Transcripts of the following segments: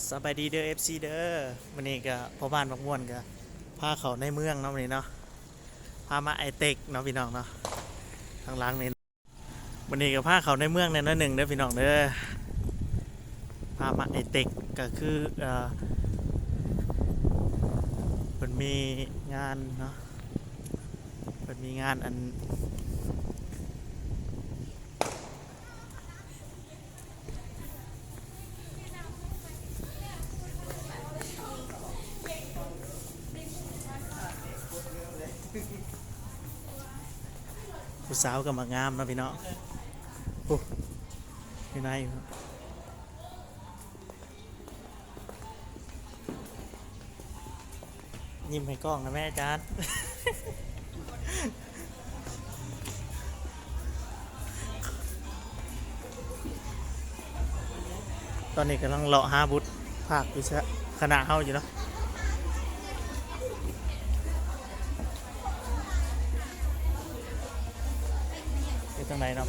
ສະບາຍດີເດີ ເອັຟຊີ ເດີ. ມື້ນີ້ກະພໍ່ບ້ານບັກມ່ວນກະພາເຂົ້າໃນເມືອງເນາະ ມື້ນີ້ເນາະ, ພາມາໄອເຕັກເນາະພີ່ນ້ອງເນາະ. ທາງຫຼັງນີ້ ມື້ນີ້ກະພາເຂົ້າໃນເມືອງແດ່ໜ້ອຍໜຶ່ງເດີພີ່ນ້ອງເດີ, ພາມາໄອເຕັກ ກະຄື ເອີ ເພິ່ນມີງານເນາະ, ເພິ່ນມີງານອັນ ຜູ້ສາວກະມັກງາມເນາະພີ່ນ້ອງ. ໂອ້ ຢູ່ໃນ ຍິ້ມໃຫ້ກ້ອງນະແມ່ອາຈານ. ຕອນນີ້ກຳລັງເລາະຫາບຸດພາກວິຊາຄະນະເຮົາຢູ່ເນາະ. ເຮັດຈັ່ງໃດເນາະ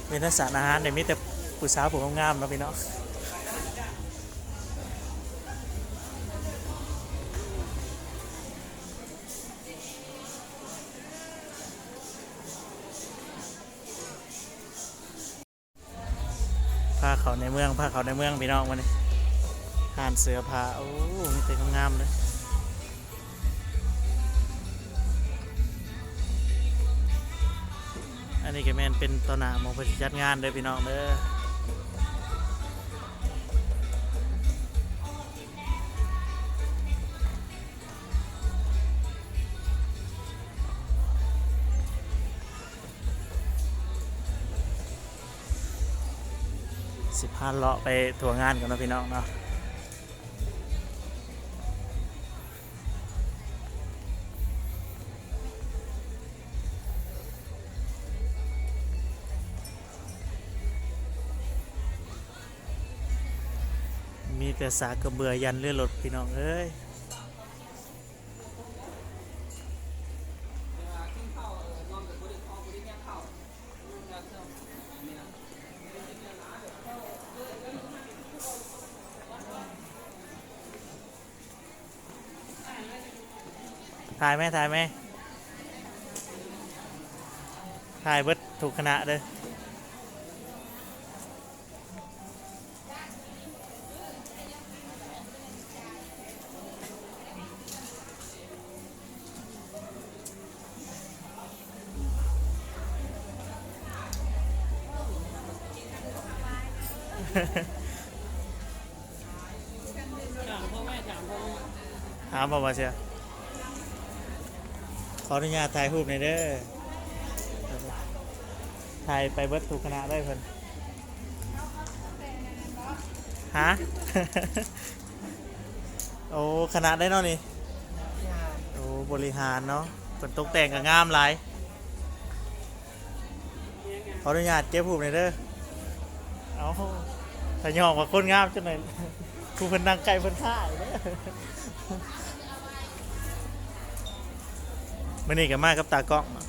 ເວນະສານອາຫານນີ້ມີແຕ່ຜູ້ສາວຜູ້ງາມໆເນາະພີ່ນ້ອງ. ພາເຂົ້າໃນເມືອງ ພາເຂົ້າໃນເມືອງພີ່ນ້ອງ ມື້ນີ້ຮ້ານເສື້ອຜ້າ ໂອ້ ມີແຕ່ງາມໆເລີຍ. ອັນນີ້ກະແມ່ນເປັນຕໍ່ໜ້າໝ່ອງເພິ່ນຊິຈັດງານເດີພີ່ນ້ອງເດີ. ຊິພາເລາະໄປທົ່ວງານກ່ອນເນາະພີ່ນ້ອງເນາະ. ມີແຕ່ສາກກະເບື່ອຢັນເຮືອລົດພີ່ນ້ອງເອີຍ. ຖ່າຍແມ ຖ່າຍແມ ຖ່າຍເບິດທຸກຄະນະເດີ. ຖາມບໍ່ວ່າເຊື່ອ? ຂໍອະນຸຍາດຖ່າຍຮູບແດ່ເດີ. ຖ່າຍໄປເບິດທຸກຄະນະເລີຍເພິ່ນ. ຮະ? ໂອ້ ຄະນະໃດເນາະນີ້? ໂອ້ ບໍລິຫານເນາະ. ເພິ່ນຕົກແຕ່ງກະງາມຫຼາຍ. ຂໍອະນຸຍາດເກັບຮູບແດ່ເດີ. ເອົ້າ ຖ້າຍ້ອງວ່າຄົນງາມຈັກໜ້ອຍ ຜູ້ເພິ່ນນັ່ງໃກ້ເພິ່ນຖ່າຍເດີ. ມື້ນີ້ກະມາກັບຕາກ້ອງເນາະ.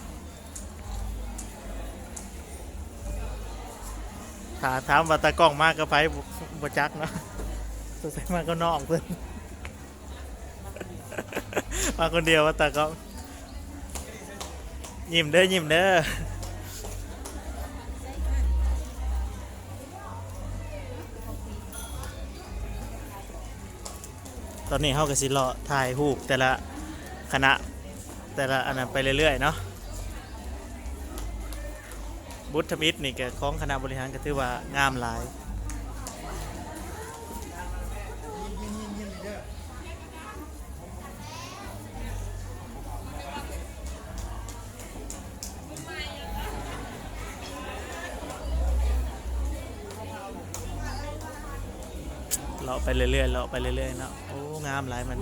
ຖ້າຖາມວ່າຕາກ້ອງມາກັບໃຜ ບໍ່ ບໍ່ຈັກເນາະ, ສົງໄສມາກັບນ້ອງເພິ່ນ. ມາຄົນດຽວວ່າຕາກ້ອງ. ຍິ້ມເດີ ຍິ້ມເດີ. ຕອນນີ້ເຮົາກະຊິເລາະຖ່າຍຮູບແຕ່ລະຄະນະ ແຕ່ລະອັນນັ້ນໄປເລື້ອຍໆເນາະ. ບຸດທຳອິດນີ້ກະຂອງຄະນະບໍລິຫານກະຖືວ່າງາມຫຼາຍ. ເລາະໄປເລື້ອຍໆ ເລາະໄປເລື້ອຍໆເນາະ. ໂອ້ ງາມຫຼາຍມັນ. ເ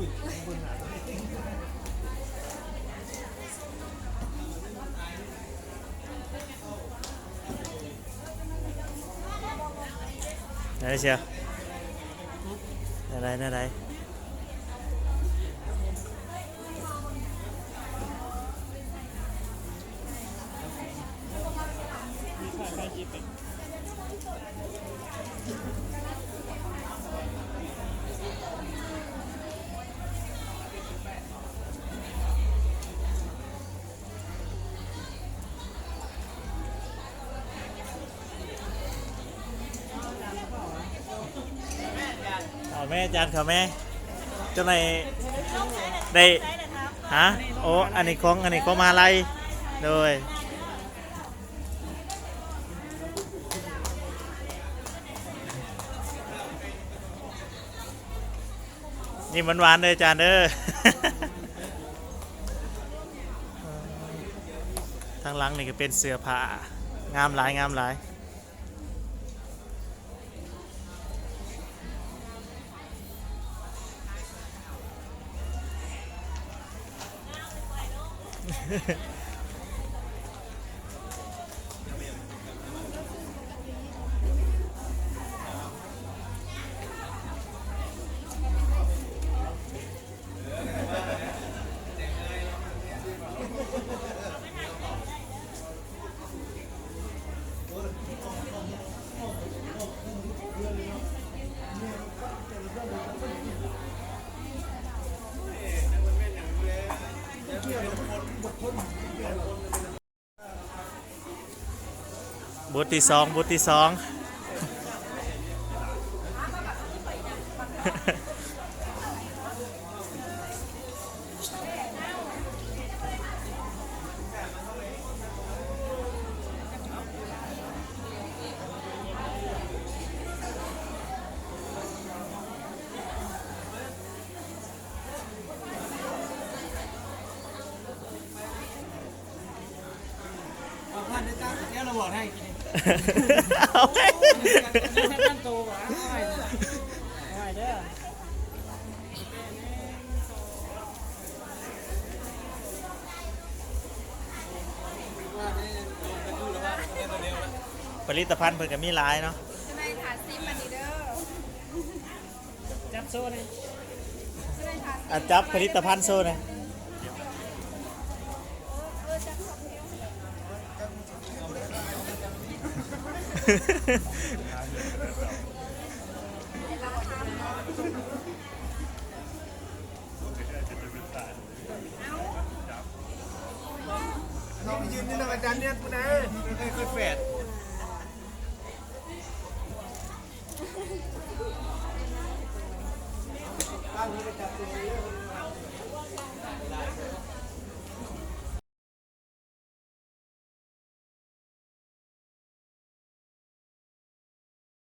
ແນວໃດ ແນວໃດ? ເຂົ້າແມ່ ຈານເຂົ້າແມ່ ເຈົ້ານາຍໄດ້ ຮະ? ໂອ້ ອັນນີ້ຂອງ ອັນນີ້ຂອງມະຫາໄລ ໂດຍ ຍິ້ມຫວານໆເດີ ອາຈານເດີ. ທາງຫຼັງນີ້ກໍເປັນເສື້ອຜ້າ ງາມຫຼາຍ ງາມຫຼາຍ. ບົດທີສອງ ບົດທີສອງ. ເອົາພັນໄດ້ຕາມແລ້ວລະບໍ່ໄດ້ກິນ ເອົາໄປ ພັນໂຕບໍ່ ເອົາໄວ້ເດີ ເອົາໄວ້ເດີ. ຜະລິດຕະພັນເພິ່ນກໍມີຫຼາຍເນາະ ຈະໄດ້ຖ້າຊິມອັນນີ້ເດີ. ຈັບໂຊແດ່ ອ່ະ ຈັບຜະລິດຕະພັນໂຊແດ່. ນ້ອງໄປຢືນຢູ່ນຳອາຈານແນດພຸ້ນນະ ຄ່ອຍໆແຟດ. ຕັ້ງໃຫ້ໄປຈັບຕົວ